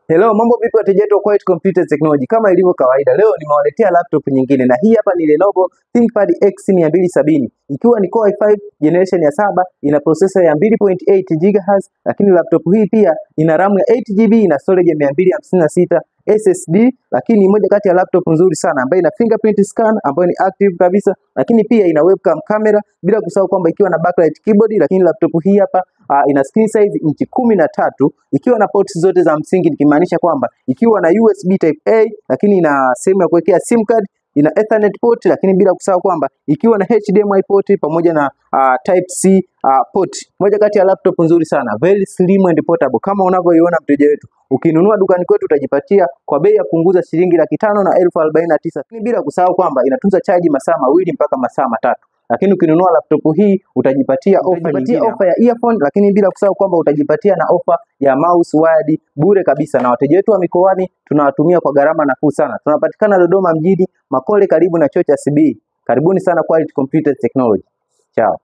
Hello, mambo vipi wateja wetu wa Quality Computer Technology? Kama ilivyo kawaida, leo nimewaletea laptop nyingine na hii hapa ni Lenovo ThinkPad X270 ikiwa ni Core i5 generation ya 7, ina processor ya 2.8 GHz, lakini laptop hii pia ina RAM ya 8 GB na storage ya 256 SSD, lakini ni moja kati ya laptop nzuri sana ambayo ina fingerprint scan ambayo ni active kabisa, lakini pia ina webcam camera, bila kusahau kwamba ikiwa na backlight keyboard. Lakini laptop hii hapa ina screen size inchi 13 ikiwa na ports zote za msingi, nikimaanisha kwamba ikiwa na USB type A, lakini ina sehemu ya kuwekea SIM card, ina Ethernet port, lakini bila kusahau kwamba ikiwa na HDMI port pamoja na type C port. Moja kati ya laptop nzuri sana, very slim and portable kama unavyoiona mteja wetu. Ukinunua dukani kwetu utajipatia kwa bei ya punguza shilingi 549,000, lakini bila kusahau kwamba inatunza chaji masaa 2 mpaka masaa 3. Lakini ukinunua laptop hii utajipatia ofa nyingine, ofa ya earphone, lakini bila kusahau kwamba utajipatia na ofa ya mouse wired bure kabisa. Na wateja wetu wa mikoani tunawatumia kwa gharama nafuu sana. Tunapatikana Dodoma mjini, Makole, karibu na chuo cha CBE. Karibuni sana Quality Computer Technology. Chao.